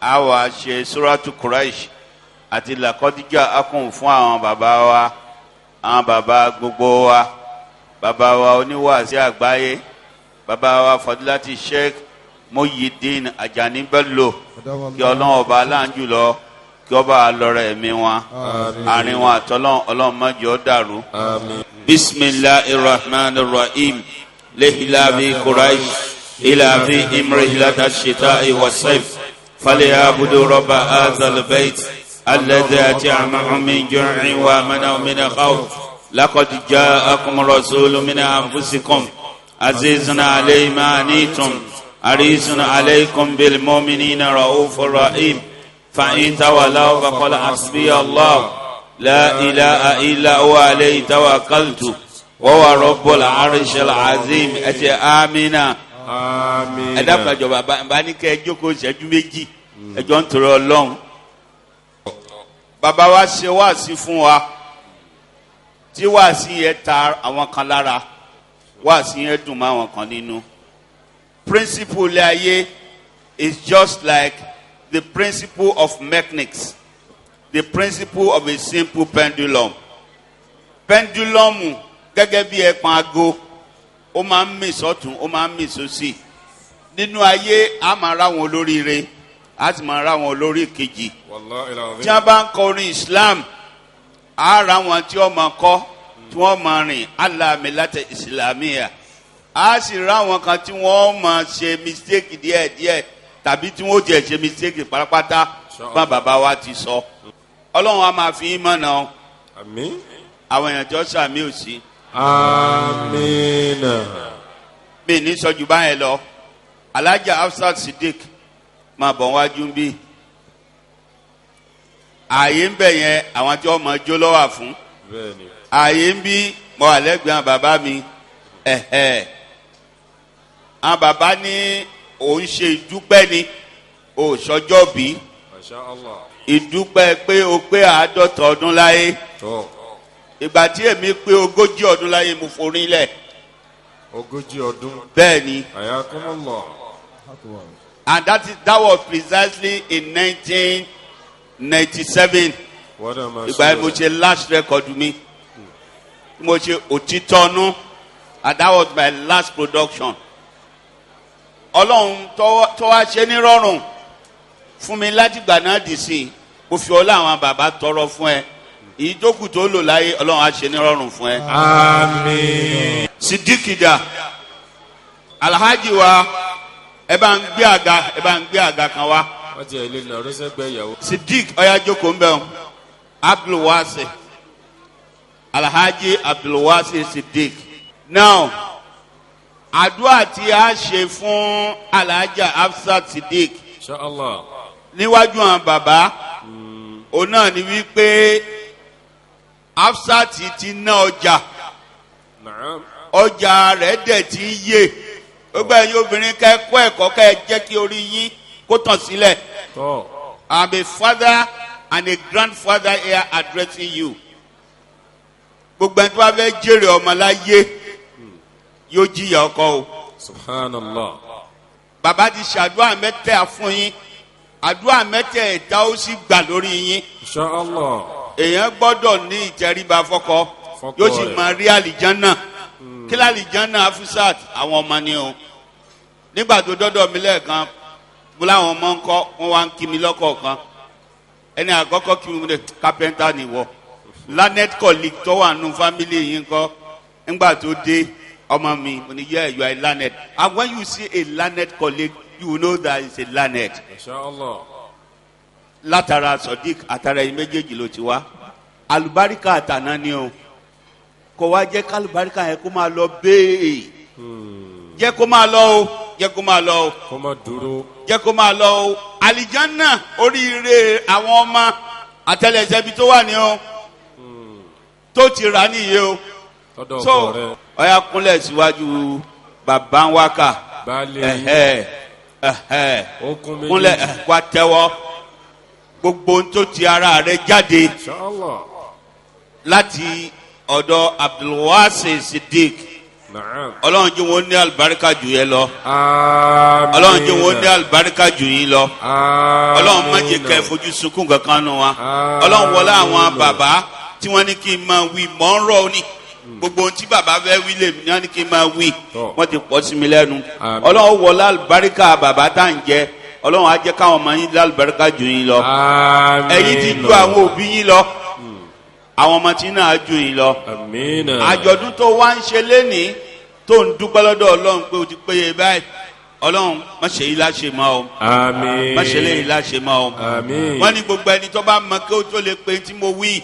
A wà ṣe suratu Quraish àti làkọ́díjà akùn fún àwọn bàbá wa, àwọn bàbá gbogbo wa, bàbá wa oníwàásí àgbáyé, bàbá wa Fadilati Sheikh Muyideen Ajani Bello, kí Ọlọ́run ọba aláǹjù lọ kí ọba alọ́rẹ̀ ẹ̀mí wọn, àárín wọn àtọ́lọ́run, Ọlọ́run má jẹ́ ó dàrú. Bisimilahi rahman rahim lehilabi Quraish ilafi imrihilata shita iwasef faliyabudu rọba azal bait alladhi at'amahum min ju'in wa amanahum min khawf laqad ja'akum rasulun min anfusikum azizun alayhi ma anittum harisun alaykum bil mu'minina ra'ufur rahim fa in tawallaw faqul hasbiya Allah la ilaha illa huwa alayhi tawakkaltu wa huwa rabbul arshil azim. Ẹ ṣe amina. Àmín. Ẹ dákun, àjọba bá ní kẹ́ ẹ jókòó ìṣẹ́jú 2, ẹjọ́ ń tọrọ Ọlọ́run. Bàbá wa ṣe wáàsí fún wa, tí wáàsí yẹn ta àwọn kan lára, wáàsí yẹn dùn mọ́ àwọn kan nínú. Principle ilé ayé is just like the principle of mechanics, the principle of a simple pendulum. Pendulum gẹ́gẹ́ bí ẹpọ̀n aago, ó máa ń mì sọ́tún, ó máa ń mì sósì. Nínú ayé, a máa ráwọn olóríire, a sì máa ráwọn olórí kejì. Wallahi alazim. Tí wọ́n bá ń kọ orin Islam, a ra wọn tí wọ́n máa kọ́, tí wọ́n máa rìn alámìlátẹ ìsìlámíyà, a sì ra wọn kan tí wọ́n máa ṣe mistake díẹ̀díẹ̀ tàbí tí wọ́n jẹ́ ṣe mistake pátápátá. Bá bàbá wa ti sọ, Ọlọ́run á máa fi yín mọ̀nà o. Àmín. Àwọn èèyàn tí wọ́n sàmì ò sí. Àmín. Mi ní sọ ju báyẹn lọ. Alhaja Hafsat Sidik, máa bọ̀ wájú bí ààyè ń bẹ̀ yẹn, àwọn tí wọ́n máa jó lọ́wọ́ fún. Bẹ́ẹ̀ni. Ààyè ń bí mo wà lẹ́gbẹ̀ẹ́ àwọn bàbá mi. Ẹ̀hẹ́, àwọn bàbá ní òun ṣe ìdúpẹ́ ni ò sọjọ́ bí. Masha Allah. Ìdúpẹ́ pé o pé 50 ọdún láyé. Tó. Ìgbà tí èmi pé 40 ọdún láyé, mo forí lẹ̀. 40 ọdún. Bẹ́ẹ̀ ni. Ayakumullah. And that was precisely in 1997. Wọ́n dà máa. Ìgbà yẹn mo ṣe last record mi, mo ṣe òtítọ́nú, and that was my last production. Ọlọ́run tó wá ṣe ní rọrùn fún mi látìgbà náà dì sí i, mo fi ọlá àwọn bàbá tọrọ fún ẹ, èyí tó kù tó lò láyé, Ọlọ́run á ṣe ní rọrùn fún ẹ. Àmín. Sidikida Alhaji wa, ẹ bá ń gbé àga, ẹ bá ń gbé àga kan wá. Wọ́n ti ẹ̀ lè nà rọ́ṣẹ́gbẹ́ ìyàwó. Sidik, ọ̀ya jókòó ń bẹ̀ wọn. Abdulwasi, Alhaji Abdulwasi Sidik. Now, àdúrà tí a ṣe fún Alhaja Hafsat Sidik Insha Allah. níwájú àwọn bàbá, òun náà ni wípé Hafsat ti ná ọjà. Naam. Ọjà rẹ̀ dẹ̀ ti ń yé. Gbogbo ẹ̀yin obìnrin, kẹ́ kọ́ ẹ̀kọ́, kẹ́ ẹ jẹ́ kí orí yín kó tàn sílẹ̀. Tó. I'm a father and a grandfather here addressing you. Gbogbo ẹni tó bá fẹ́ jèrè ọmọ láyé yóò jìyà ọkọ o. Subhanallah. Bàbá ti ṣàdúrà mẹ́tẹ̀ẹ̀ fún yín, àdúrà mẹ́tẹ̀ẹ̀ta ó sì gbà lórí yín. Insha Allah. Èèyàn gbọ́dọ̀ ní ìtẹríba fọ́kọ, Fọ́kọ yóò sì rẹ̀. máa rí àlìjánà. Kí lálìjánà, Afusat? Àwọn ọmọ ni o. Nígbà tó dọ́dọ̀ mi lẹ́ẹ̀kan, mo láwọn ọmọ ń kọ́, wọ́n wá ń kí mi lọ́kọ̀ọ̀kan. Ẹni àkọ́kọ́ kí mi, kápẹ́ńtà nìwọ, learned colleague tó wà nù family yìí ń kọ́. Nígbà tó dé, ọmọ mi, mo ní, "Yeah, you are a learned." And when you see a learned colleague, you will know that it's a learned. Masha Allah. Látara Sodiq àtàrà ẹ̀yin méjèèjì ló ti wá alùbáríkà àtàná ni o. Kò wá jẹ́ kálùbáríkà yẹn kó máa lọ bẹ́ẹ̀, jẹ́ kó máa lọ o, jẹ́ kó máa lọ o. Kó má dúró. Jẹ́ kó máa lọ o. Àlìjánná, oríire àwọn ọmọ, àtẹlẹsẹ ibi tó wà ní o tó ti rà nìyí o. Tọ́dọ̀ So ọkọ rẹ̀. ọ̀ya, kúnlẹ̀ síwájú bàbá ń wákà. Baálé yín. Ẹ̀hẹ́ ẹ̀hẹ́. Okun méjèèjì. Kúnlẹ̀, wá tẹ́wọ́. Gbogbo ohun tó ti ara rẹ̀ jáde Masha Allah. láti ọ̀dọ̀ Abdulwasi Sidik. Naam. Ọlọ́run jẹ́ wọn ní àlùbáríkà jù yẹn lọ. Àmín. Ọlọ́run jẹ́ wọn ní àlùbáríkà jù yín lọ. Àmín. Ọlọ́run má jẹ́ kẹ́ ẹ fojú sunkún kankan nù wa. Àmín. Ọlọ́run wọlé àwọn bàbá tí wọ́n ní kí n máa wí mọ́ ń rọ̀ ní gbogbo ohun tí bàbá fẹ́ wí lèmi ní wọ́n ní kí n máa wí. Tọ́. Wọ́n ti pọ̀ sí mi lẹ́nu. Àmín. Ọlọ́run wọlé àlùbáríkà bàbá tá à ń jẹ, Ọlọ́run á jẹ́ káwọn ọmọ yín lálùbáríkà jù yín lọ. Àmín. Ẹ̀yin ti ju àwọn òbí yín lọ, àwọn ọmọ tí náà ju yín lọ. Àmín. Àjọ̀dún tó wá ń ṣe lénìí tó ń dúpẹ́ lọ́dọ̀ Ọlọ́run pé o ti péye báyìí, Ọlọ́run má ṣe yìí láṣẹ mọ́ o. Àmín. Má ṣe léyìí láṣẹ mọ́ o. Àmín. Wọ́n ní gbogbo ẹni tó bá mọ kí ó tó lè pe tí mo wí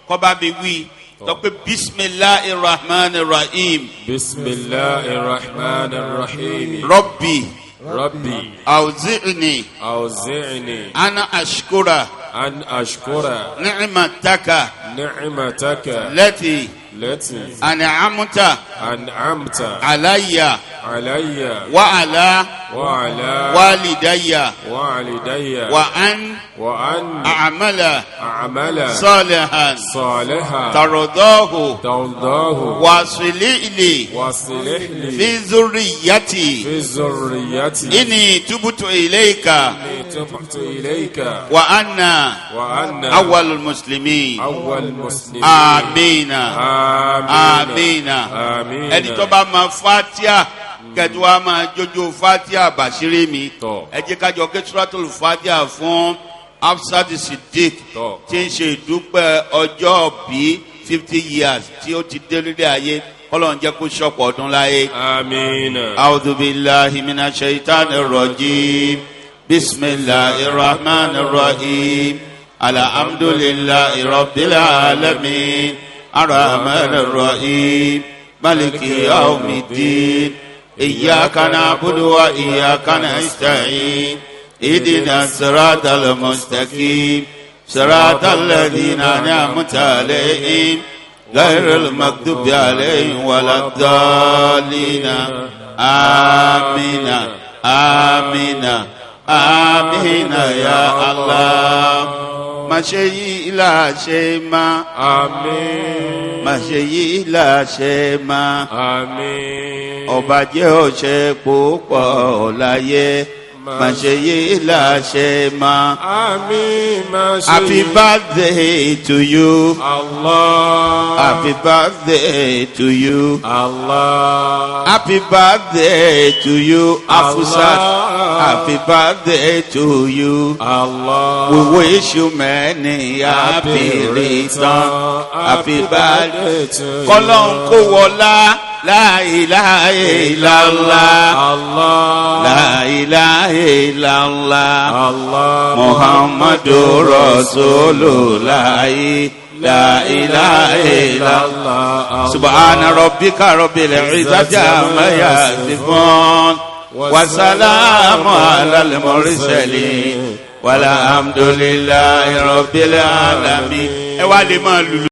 kọ́ bá mi wí tó pé bisimilahi rahman rahim. Bisimilahi rahman rahim. Rabbi Rabbi. awzi'ni Awzi'ni. ana ashkura An ashkura. ni'mataka Ni'mataka. lati Lati. an'amta An'amta. alayya Alayya. wa ala Wa ala. walidayya Walidayya. wa an Wa an. a'mala A'mala. salihan Salihan. tardahu Tardahu. wasilili Wasilih li. fi zurriyati Fi zurriyati. inni tubtu ilayka Inni tubtu ilayka. wa anna Wa anna. awwalul muslimin. Awwal muslimin. Amina. Amina. Amina. Amina. Ẹni tó bá ma fatia kẹtù wa máa jójó fatia bàṣírí mi. Tọ́. Ẹ jẹ́ ká jọ ké suratul fatia fún Hafsat Siddiq Tọ́. tí ń ṣe ìdúpẹ́ ọjọ́ bí 50 years tí ó ti dé lórí ayé, kọ́lọ́n jẹ́ kó ṣọ̀pọ̀ ọdún láyé. Amina. أعوذ بالله من الشيطان الرجيم، بسم الله الرحمن الرحيم، الحمد لله رب العالمين، الرحمن الرحيم، مالك يوم الدين، إياك نعبد وإياك نستعين، اهدنا الصراط المستقيم، صراط الذين أنعمت عليهم، غير المغضوب عليهم ولا الضالين. آمين آمين آمين يا الله. Má ṣe yí là ṣe má. Àmín. Má ṣe yí là ṣe má. Àmín. Ọba jẹ́ òṣè púpọ̀ láyé, má ṣe yí là ṣe má. Àmín. Má ṣe. Happy birthday to you. Allah. Happy birthday to you. Allah. Happy birthday to you, Afusat. Allah. Happy birthday to you. Allah. We wish you many happy return. Happy birthday. To you. Kọ́lọ́n kó wọlá la ilaha illallah. Allah. La ilaha illallah. Allah. Muhammadu Rasulullah. La ilaha illallah. سبحان ربك رب العزة عما يصفون وسلام على المرسلين والحمد لله رب العالمين. Ẹ wá lè máa lùlù.